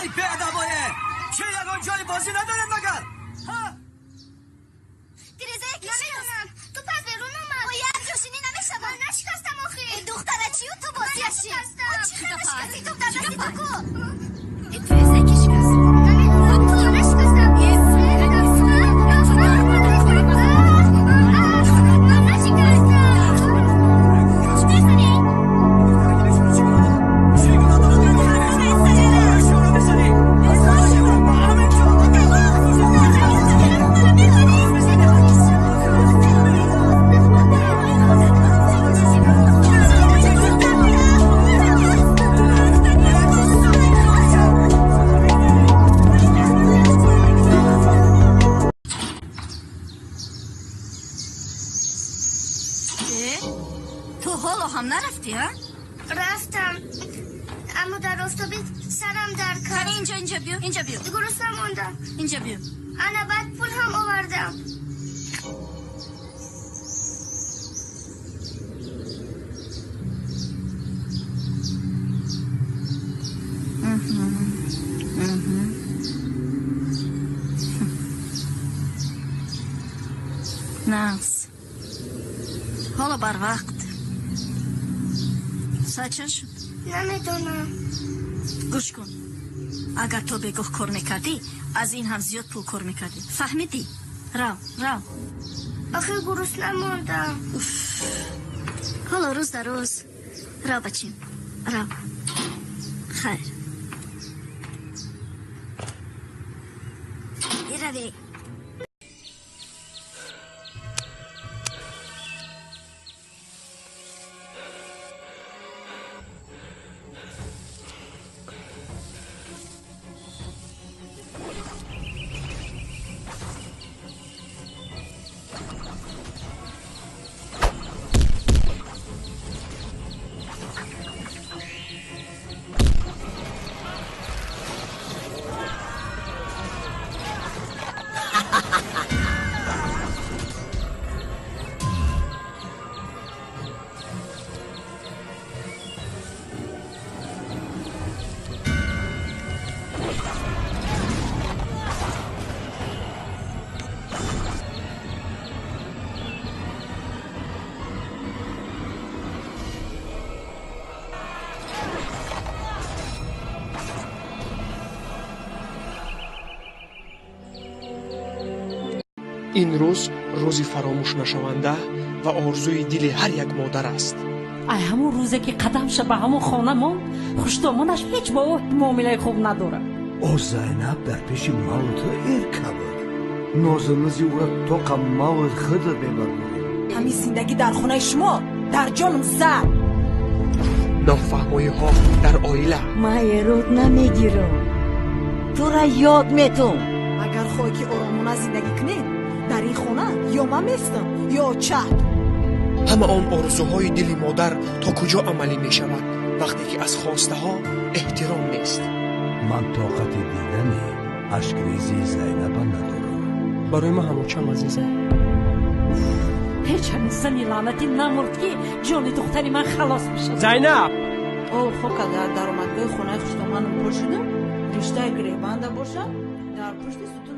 Ай беадабое! Чӣ ягон ҷои бозӣ надоред магар? Ҳа? Тирезае ки намедонам. Ту пас берун омад. О, як ҷошинӣ намешавад. Ман нашикастам охи. Э, духтара чию ту бозияшӣ? Чӣ нашикасти? Ту дар дасти ту ку? Э, тирезае ки шикаст? Намедонам. Ту нашикастам. Ту ҳоло ҳам нарафтӣ, ҳа? Рафтам, аммо дар офтоби сарам дард кард. Кани инҷо, инҷо биё, инҷо биё. Гурусна мондам. Инҷо биё. Ана баъд пул ҳам овардам. Нағз. Ҳоло барвақт. Соат чанд шуд? Намедонам. Гӯш кун. Агар то бегоҳ кор мекардӣ, аз ин ҳам зиёд пул кор мекардӣ. Фаҳмидӣ? Рав, рав. Охир гурусна мондам. Уф. Ҳоло рӯз дар рӯз. Рав, бачим. Рав. Хайр. Биравӣ. Ин рӯз рӯзи фаромӯшнашаванда ва орзуи дили ҳар як модар аст. Ай ҳамун рӯзе ки қадамша ба ҳамон хона монд, хушдомонаш ҳеҷ бо ӯ муомилаи хуб надорад. О Зайнаб дар пеши маву ту эрка буд. Нозу низи ӯро тоқа маву худат мебардорӣ. Ҳамин зиндагӣ дар хонаи шумо дар ҷонам зад. Нофаҳмоиҳо дар оила. Ман эрод намегирам, тура ёд метум. Агар хоҳӣ ки оромона зиндагӣ кунед, дар ин хона ё ман местам, ё чап. Ҳама он орзуҳои дили модар то куҷо амалӣ мешавад, вақте ки аз хостаҳо эҳтиром нест. Ман тоқати дидани ашкрезии Зайнаба надорам. Барои ман ҳамочам азиза. Ҳеҷ ҳамин зани лаънатӣ намурд, ки ҷони духтари ман халос бишавад. Зайнаб! О, хок агар даромадгоҳи хонаи хушдоманам пошидам, риштаи гиребанда бошад, дар пушти сутун.